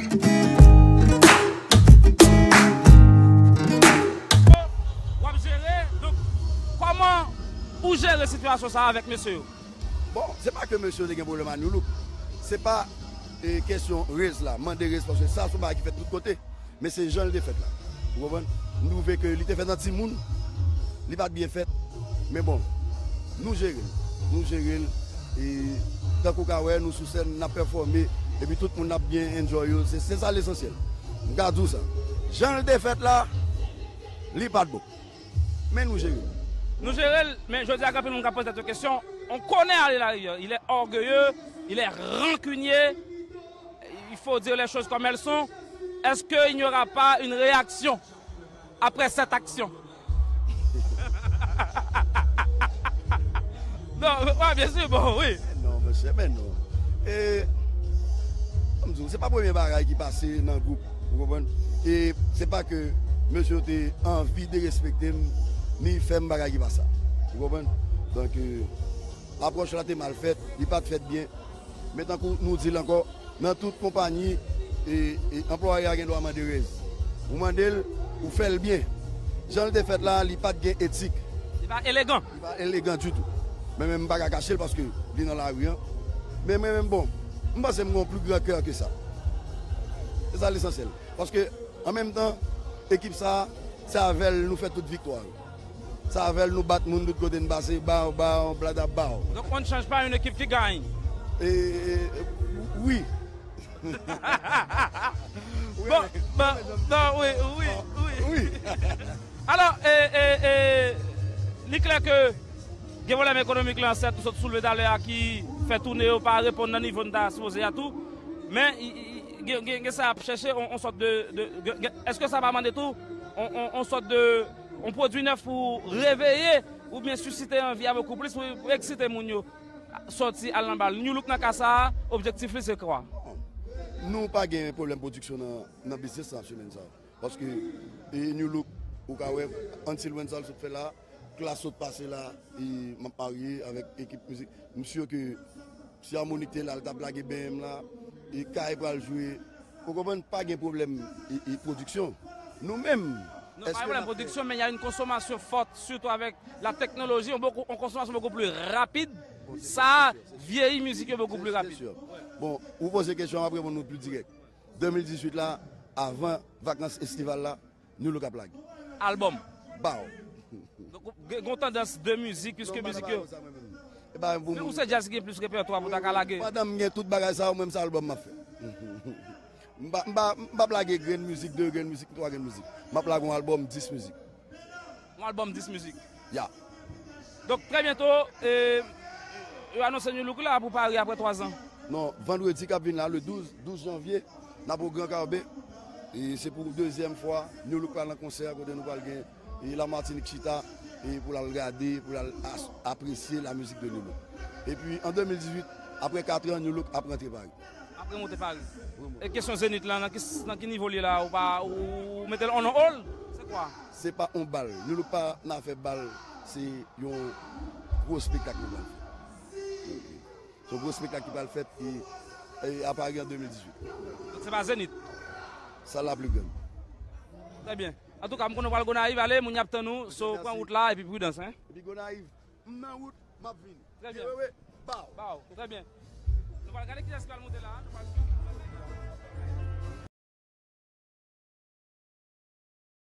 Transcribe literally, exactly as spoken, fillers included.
W ap jere, donk, kòman ou jere sitiyasyon sa a avèk mesye yo? Bon, se pa ke mesye yo te gen pwoblèm a New Look. Se pa, e, kesyon rez la, mande rez, paske sa se yon bagay ki fèt tout kote. Men se jan l te fèt la. Ou konprann? M twouve ke li te fèt an timoun, li pa t byen fèt. Men bon, nou jere l. Nou jere l. E tankou w ka wè, nou sou sèn, n ap pèfòme. Epi tout moun ap byen enjoy yo. Se, se sa lesansyèl. M ka di w sa. Jan l te fèt la, li pa t bon. Men nou jere l. Nou jere l, men jodi a, gen anpil moun k ap poze tèt yo kesyon. On connaît Ariel Larivire. Il est orgueilleux, il est rancunier. Il faut dire les choses comme elles sont. Est-ce qu'il n'y aura pas une réaction après cette action? Non, ouais, bien sûr, bon, oui. Non, mesye, men non. E, m di w, se pa premye bagay ki pase nan gwoup, ou konprann? E se pa ke mesye yo te anvi derespekte m, ni fè m bagay ki pa sa. Ou konprann? Donk, e, apwòch la te mal fèt, li pa t fèt byen. Men tankou nou di l ankò, nan tout konpayi, e, e, anplwaye a gen dwa mande rèz. Ou mande l, ou fè l byen. Jan l te fèt la, li pa t gen etik. Li pa elegan. Li pa elegan ditou. Men menm m pa ka kache l paske li nan lari an. Men mwen menm, bon, m panse m gen yon pli gran kè ke sa. Se sa lesansyèl. Paske, an menm tan, ekip sa, se avè l nou fè tout viktwa yo. Se avè l nou bat moun tout kote n pase, baw, baw, blada baw. Donc on ne change pas une équipe qui gagne. E, e, e, wi. Bon, bon, bon, wi, wi, wi. Wi. Alò, e, e, e, li klè ke gen pwoblèm ekonomik lan, sèt, ou sot soulve talè a, ki fè toune yo pa reponn nan nivo n ta sipoze a tou. Men, i, i, i, gen, gen, gen sa ap chèche, on, on sòt de, de, gen, gen, èske sa pa mande tou on, on, on sòt de, on pwodui nèf pou reveye oubyen sisite anvi a bokou plis, pou, pou eksite moun yo sòti al nan bal? New Look nan ka sa a, objektif li se kwa? Nou pa gen pwoblèm pwodiksyon nan, nan biznis lan, semèn sa a. Paske, e, New Look, ou ka wè, Ann Silwenn sa l sot fè la, Klass sot pase la, e, m ap marye avèk ekip mizik. M si ke si Harmonik te la, l t ap lage B M la, e, Kay pral jwe. Ou konprann, pa gen pwoblèm, e, e, pwodiksyon. Nou menm, non, pa gen pwoblèm pwodiksyon, men y a une consommation forte, surtout avec la technologie, on beaucoup, on consommation beaucoup plus rapide. Sa vyeyi mizik yo beaucoup plus rapide. Bon, ou poze kesyon, m ap reponn ou pli dirèk. De mil dizuit la, avan vakans estival la, New Look ap lage. Albòm. Baw. Donk, gen yon tandans de mizik, piske mizik yo. E ba pou moun. Men ou se djaz ki gen plis repètwa pou ta ka lage. Pandan m gen tout bagay sa yo, mwen, m se albòm m ap fè. M pa, m pa, m p ap lage grenn mizik, de grenn mizik, twa grenn mizik. M ap lage yon albòm dis mizik. Yon albòm dis mizik. Ya. Donk, trè byento, e, yo anonse New Look la pou Paris apre twa zan. Non, vandredi k ap vin la, le douz, douz janvye, n ap o Gran Kabe. E se pou dezyèm fwa, New Look pral nan konsè kote nou pral gen, e, Lamatinik chita, e pou l al gade, pou l al as-, apresye la mizik de New Look. Epi, an de mil dizuit, apre kat an, New Look ap rantre Paris. Ap remonte Paris. Remonte. E kesyon Zenith lan, nan ki, nan ki nivo l ye la? Ou pa, ou mete l on hold? Se kwa? Se pa on bal. New Look pa nan afè bal. Se yon gwo espektak nou pral fè. Se yon gwo espektak ki pral fèt e, e a Paris an de mil dizuit. Donk se pa Zenith? Salle la plus grande. Trè byen. Antouka, m konnen w pral Gonayiv, ale, moun y ap tann ou. So, pran wout la, epi pridans, en. Epi Gonayiv, m nan wout, m ap vini. Trè byen. Baw. Baw, trè byen. Nou pral gade kiyès ki pral monte la, nou pral